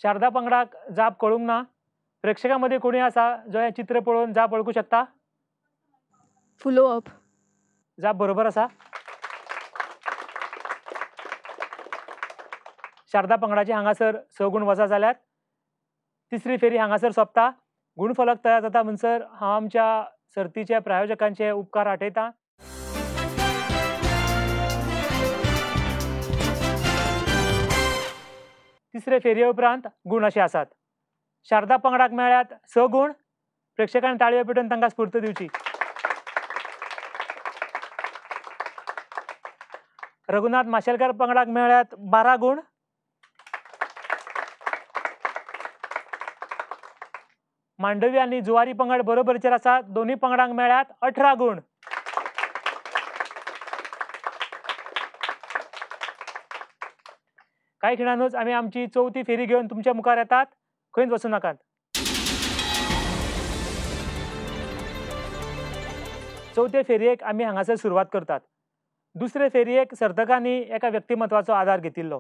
शारदा पंगडाक जाप कळूंक ना. प्रेक्षकां मदीं कोणी आसा जो हें चित्र पळोवन जाप वळखूं शकता? फुलोवप. जाप बरोबर आसा. शारदा पंगडाचे हांगासर 6 गूण वजा जाल्यात. तिसरी फेरी हांगासर सोंपता. गुणफलक तयार जाता म्हणसर हांव आमच्या सर्तीच्या प्रायोजकांचे उपकार आठयतां. तिसरे फेरये उपरांत गूण अशे आसात. शारदा पंगडाक मेळ्ळ्यात 6 गूण. प्रेक्षकांनी ताळयो पेटोवन तांकां स्फूर्त दिवची. रघुनाथ माशेलकर पंगडाक मेळ्ळ्यात 12 गूण. मांडवी आनी जुवारी पंगड बरोबरीचेर आसात. दोनूय पंगडांक मेळ्ळ्यात 18 गूण. कांय खिणानूच आमी आमची चवथी फेरी घेवन तुमच्या मुखार येतात. खंयच वचूं नाकात. चवथे फेरयेक आमी हांगासर सुरवात करतात. दुसरे फेरयेक सर्तकांनी एका व्यक्तिमत्वाचो आदार घेतिल्लो.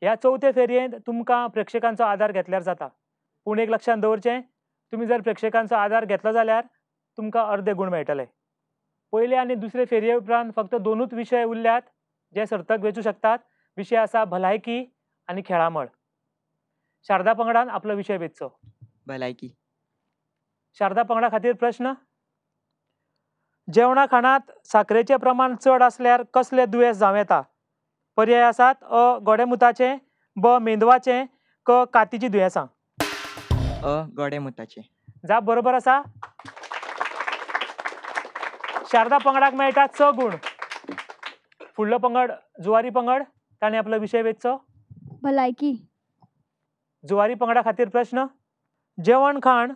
ह्या चवथे फेरयेंत तुमकां प्रेक्षकांचो आदार घेतल्यार जाता. पूण एक लक्षांत दवरचें, तुमी जर प्रेक्षकांचो आदार घेतलो जाल्यार तुमकां अर्दे गूण मेळटले. पयले आनी दुसरे फेरये उपरांत फक्त 2 विशय उरल्यात जे सर्तक वेचूं शकतात. विशय आसा भलायकी आनी खेळामळ. शारदा पंगडान आपलो विशय वेचचो. भलायकी. शारदा पंगडा खातीर प्रश्न, जेवणा खाणांत साकरेचें प्रमाण चड आसल्यार कसलें दुयेंस जावं येता? पर्याय आसात अ गोडेमुताचें, ब मेंदवाचें, क कातीचीं दुयेंसां. अ गोडेमुताचें. जाप बरोबर आसा. शारदा पंगडाक मेळटात 6 गूण. फुडलो पंगड जुवारी पंगड, ताणें आपलो विशय वेचचो. भलायकी. जुवारी पंगडा खातीर प्रश्न, जेवण खाण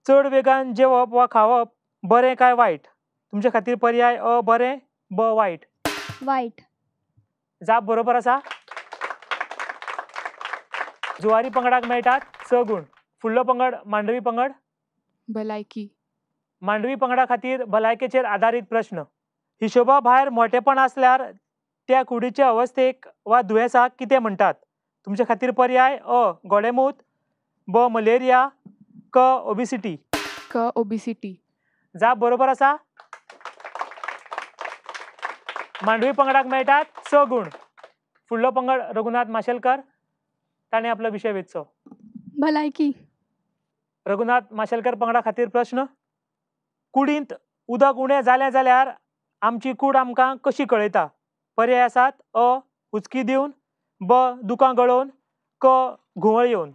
चड वेगान जेवप वा खावप बरें काय वायट? तुमचे खातीर पर्याय अ बरें, ब वायट. वायट. जाप बरोबर आसा. जुवारी पंगडाक मेळटात 6 गूण. फुडलो पंगड मांडवी पंगड. भलायकी. मांडवी पंगडा खातीर भलायकेचेर आदारीत प्रश्न, हिशोबा भायर मोटेपण आसल्यार त्या कुडीचे अवस्थेक वा दुयेंसाक कितें म्हणटात? तुमचे खातीर पर्याय अ गोडेमूत, ब मलेरिया, क ओबिसिटी. क ओबिसिटी. जाप बरोबर आसा. मांडवी पंगडाक मेळटात 6 गूण. फुडलो पंगड रघुनाथ माशेलकर, ताणें आपलो विशय वेचचो. भलायकी. रघुनाथ माशेलकर पंगडा खातीर प्रश्न, कुडींत उदक उणें जालें जाल्यार आमची कूड आमकां कशी कळयता? पर्याय आसात अ हुचकी दिवन, ब दुकां गळोवन, क घुंवळ येवन.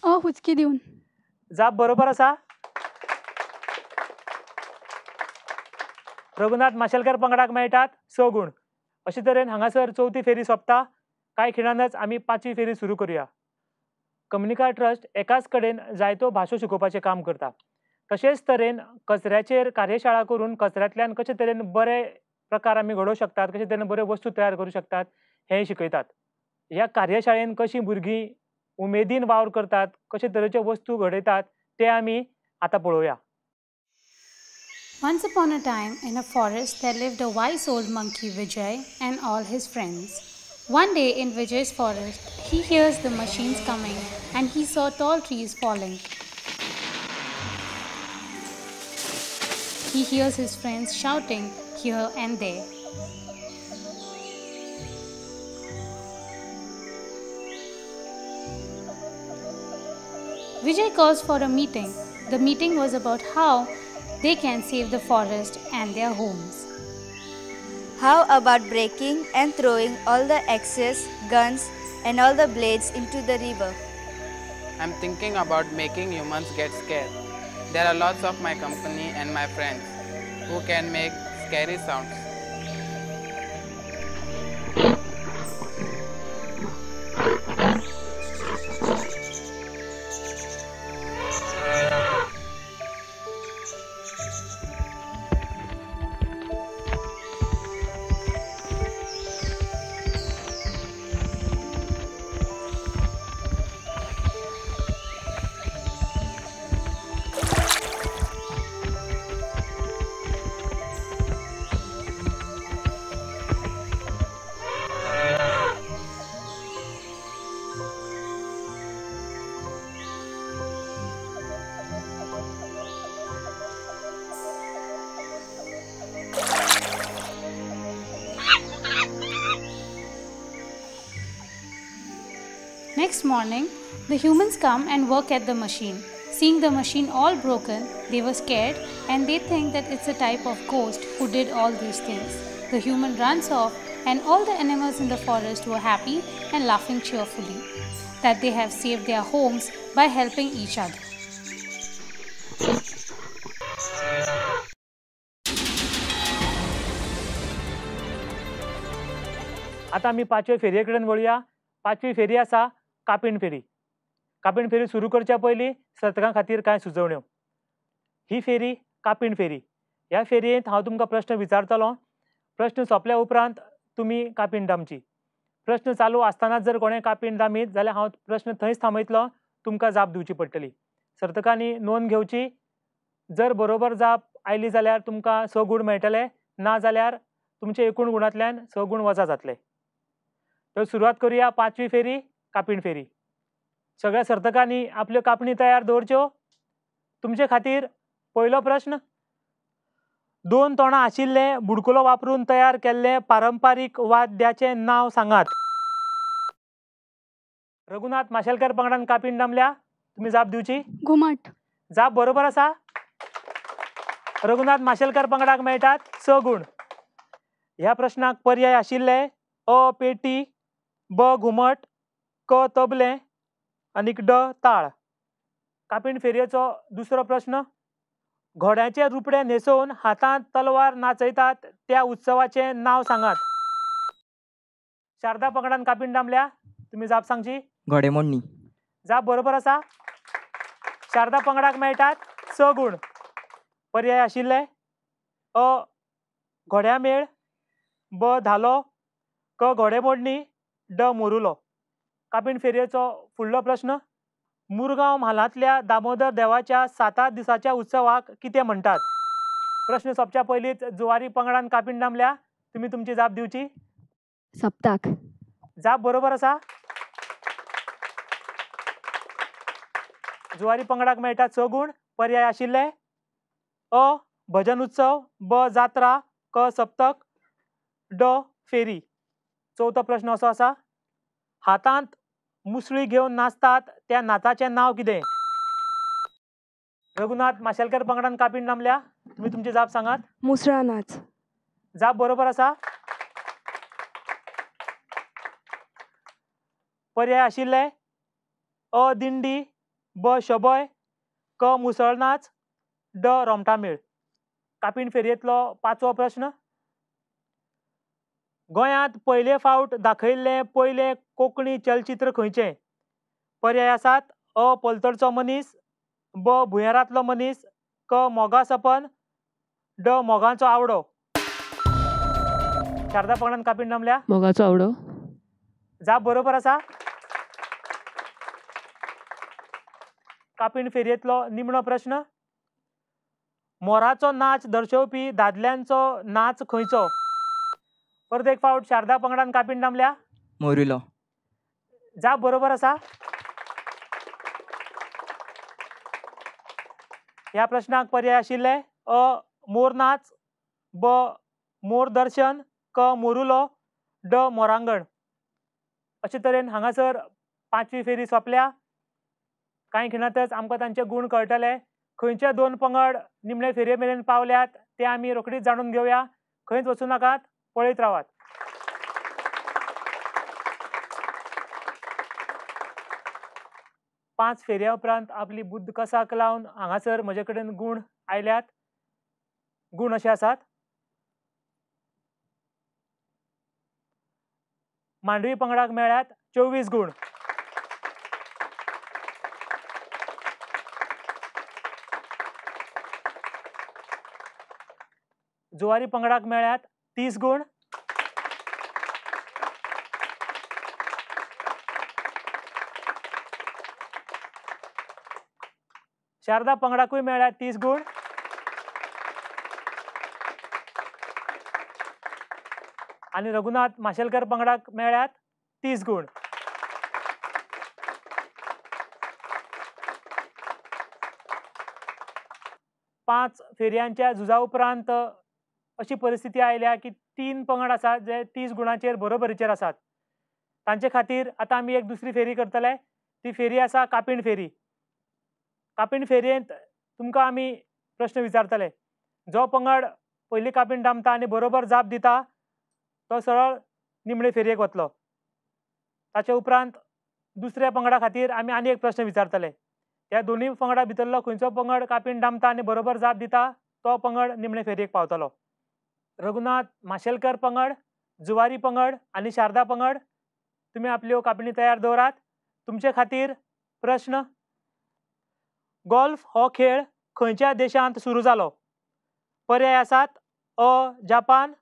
अ हुचकी दिवन. जाप बरोबर आसा. रघुनाथ माशेलकर पंगडाक मेळटात 6 गूण. अशे तरेन हांगासर चवथी फेरी सोंपता. कांय खिणानच आमी पांचवी फेरी सुरू करूया. कम्युनिकार ट्रस्ट एकाच कडेन जायत्यो भाशो शिकोवपाचें काम करता. तशेंच तरेन कचऱ्याचेर कार्यशाळा करून कचऱ्यांतल्यान कशे तरेन बरे प्रकार आमी घडोवंक शकतात, कशे तरेन बऱ्यो वस्तू तयार करूं शकतात हें शिकयतात. ह्या कार्यशाळेन कशीं भुरगीं उमेदीन वावर करतात, कशे तरेच्यो वस्तू घडयतात ते आमी आतां पळोवया. Once upon a time, in a forest, there lived a wise old monkey Vijay and all his friends. One day in Vijay's forest, he hears the machines coming and he saw tall trees falling. He hears his friends shouting here and there. Vijay calls for a meeting. The meeting was about how they can save the forest and their homes. How about breaking and throwing all the axes, guns and all the blades into the river? I'm thinking about making humans get scared. There are lots of my company and my friends who can make scary sounds. Next morning, the humans come and work at the machine. Seeing the machine all broken, they were scared and they think that it's a type of ghost who did all these things. The human runs off and all the animals in the forest were happy and laughing cheerfully that they have saved their homes by helping each other. आतां आमी पांचवे फेरये कडेन वळुया. पांचवी फेरी आसा कापीण फेरी. कापीण फेरी सुरू करच्या पयलीं सर्तकां खातीर कांय सुचोवण्यो. ही फेरी कापीण फेरी. ह्या फेरयेंत हांव तुमकां प्रश्न विचारतलो. प्रश्न सोंपल्या उपरांत तुमी कापीण दामची. प्रश्न चालू आसतना जर कोणें कापीण दामीत जाल्यार हांव प्रश्न थंयच थांबयतलो, तुमकां जाप दिवची पडटली. सर्तकांनी नोंद घेवची. जर बरोबर जाप आयली जाल्यार तुमकां 6 गूण मेळटले, ना जाल्यार तुमचे एकूण गुणांतल्यान 6 गूण वजा जातले. तर सुरवात करूया पांचवी फेरी कापीण फेरी. सगळ्या सर्तकांनी आपल्यो कापणी तयार दवरच्यो. तुमचे खातीर पयलो प्रश्न. 2 तोंडां आशिल्लें बुडकुलो वापरून तयार केल्लें पारंपारीक वाद्याचें नांव सांगात. रघुनाथ माशेलकर पंगडान कापीण दामल्या, तुमी जाप दिवची. घुमट. जाप बरोबर आसा. रघुनाथ माशेलकर पंगडाक मेळटात 6 गूण. ह्या प्रश्नाक पर्याय आशिल्ले अ पेटी, ब घुमट, क तबलें आनी ड ताळ. कापीण फेरयेचो दुसरो प्रश्न. घोड्याचें रुपडें न्हेसोवन हातांत तलवार नाचयतात त्या उत्सवाचें नांव सांगात. शारदा पंगडान कापीण दामल्या, तुमी जाप सांगची. घोडेमोडणी. जाप बरोबर आसा. शारदा पंगडाक मेळटात 6 गूण. पर्याय आशिल्ले अ घोड्या मेळ, ब धालो, क घोडेमोडणी, ड मोरुलो. कापीण फेरयेचो फुडलो प्रश्न. मुरगांव म्हालांतल्या दामोदर देवाच्या 7 दिसाच्या उत्सवाक कितें म्हणटात? प्रश्न सोंपच्या पयलींच जुवारी पंगडान कापीण दामल्या, तुमी तुमची जाप दिवची. सप्ताक. जाप बरोबर आसा. जुवारी पंगडाक मेळटात 6 गूण. पर्याय आशिल्ले अ भजन उत्सव, ब जात्रा, क सप्तक, ड फेरी. चवथो प्रश्न असो आसा. हातांत मुसळी घेवन नाचतात त्या नाचाचें नांव कितें? रघुनाथ माशेलकर पंगडान कापीण दामल्या, तुमी तुमची जाप सांगात. मुसळा नाच. जाप बरोबर आसा. पर्याय आशिल्ले अ दिंडी, ब शबय, क मुसळ नाच, ड रोमटामेळ. कापीण फेरयेंतलो पांचवो प्रश्न. गोंयांत पयले फावट दाखयल्लें पयलें कोंकणी चलचित्र खंयचें? पर्याय आसात अ पलतडचो मनीस, ब भुंयारांतलो मनीस, क मोगा सपन, ड मोगाचो आवडो. शारदा पंगडान कापीण दामल्या. मोगाचो आवडो. जाप बरोबर आसा. कापीण फेरयेंतलो निमणो प्रश्न. मोराचो नाच दर्शोवपी दादल्यांचो नाच खंयचो? परत एक फावट शारदा पंगडान कापीण दामल्या. मोरुलो. जाप बरोबर आसा. ह्या प्रश्नाक पर्याय आशिल्ले अ मोर नाच, ब मोर दर्शन, क मोरुलो, ड मोरांगण. अशे तरेन हांगासर पांचवी फेरी सोंपल्या. कांय खिणांतच आमकां तांचे गूण कळटले. खंयचे 2 पंगड निमणे फेरये मेरेन पावल्यात ते आमी रोखडीच जाणून घेवया. खंयच वचूं नाकात, पळयत रावात. पांच फेरया उपरांत आपली बुद्द कसाक लावन हांगासर म्हजे कडेन गूण आयल्यात. गूण अशे आसात. मांडवी पंगडाक मेळ्ळ्यात 24 गूण. जुवारी पंगडाक मेळ्ळ्यात 30 गूण. शारदा पंगडाकूय मेळ्ळ्यात 30 गूण. आनी रघुनाथ माशेलकर पंगडाक मेळ्ळ्यात 30 गूण. पांच फेरयांच्या झुजा उपरांत अशी परिस्थिती आयल्या की 3 पंगड आसात जे 30 गुणांचेर बरोबरीचेर आसात. तांचे खातीर आतां आमी एक दुसरी फेरी करतले. ती फेरी आसा कापीण फेरी. कापीण फेरयेंत तुमकां आमी प्रश्न विचारतले. जो पंगड पयली कापीण दामता आनी बरोबर जाप दिता तो सरळ निमणे फेरयेक वतलो. ताचे उपरांत दुसऱ्या पंगडा खातीर आमी आनी एक प्रश्न विचारतले. त्या दोनूय पंगडा भितरलो खंयचो पंगड कापीण दामता आनी बरोबर जाप दिता तो पंगड निमणे फेरयेक पावतलो. रघुनाथ माशेलकर पंगड, जुवारी पंगड आनी शारदा पंगड, तुमी आपल्यो कापणी तयार दवरात. तुमचे खातीर प्रश्न, गोल्फ हो खेळ खंयच्या देशांत सुरू जालो? पर्याय आसात अ जापान,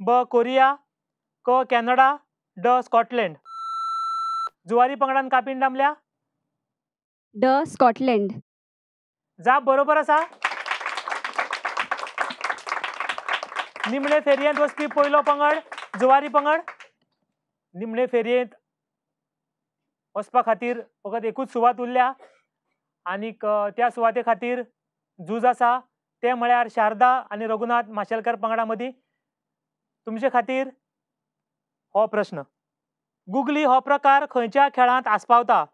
ब कोरिया, क कॅनडा, ड स्कॉटलँड. जुवारी पंगडान कापीण दामल्या? ड स्कॉटलँड. जाप बरोबर आसा. निमणे फेरयेंत वचपी पयलो पंगड जुवारी पंगड. निमणे फेरयेंत वचपा खातीर फकत एकूच सुवात उरल्या आनीक त्या सुवाते खातीर झूज आसा तें म्हळ्यार शारदा आनी रघुनाथ माशेलकर पंगडा मदीं. तुमचे खातीर हो प्रश्न, गुगली हो प्रकार खंयच्या खेळांत आस्पावता?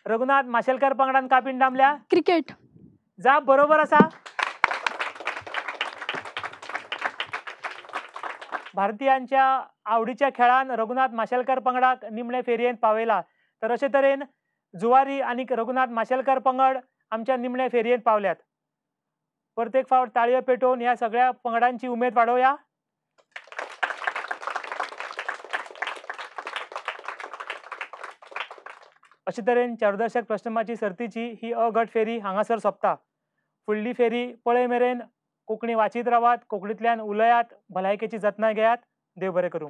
रघुनाथ माशेलकर पंगडान कापीण दामल्या? क्रिकेट. जाप बरोबर आसा. भारतीयांच्या आवडीच्या खेळान रघुनाथ माशेलकर पंगडाक निमणे फेरयेंत पावयला. तर अशे तरेन जुवारी आनी रघुनाथ माशेलकर पंगड आमच्या निमणे फेरयेंत पावल्यात. प्रत्येक फावट ताळयो पेटोवन ह्या सगळ्या पंगडांची उमेद वाडोवया. अशे तरेन चारुदर्शक प्रश्नमाची सर्तीची ही अ गट फेरी हांगासर सोंपता. फुडली फेरी पळय मेरेन कोंकणी वाचीत रावात, कोंकणींतल्यान उलयात, भलायकेची जतनाय घेयात. देव बरें करूं.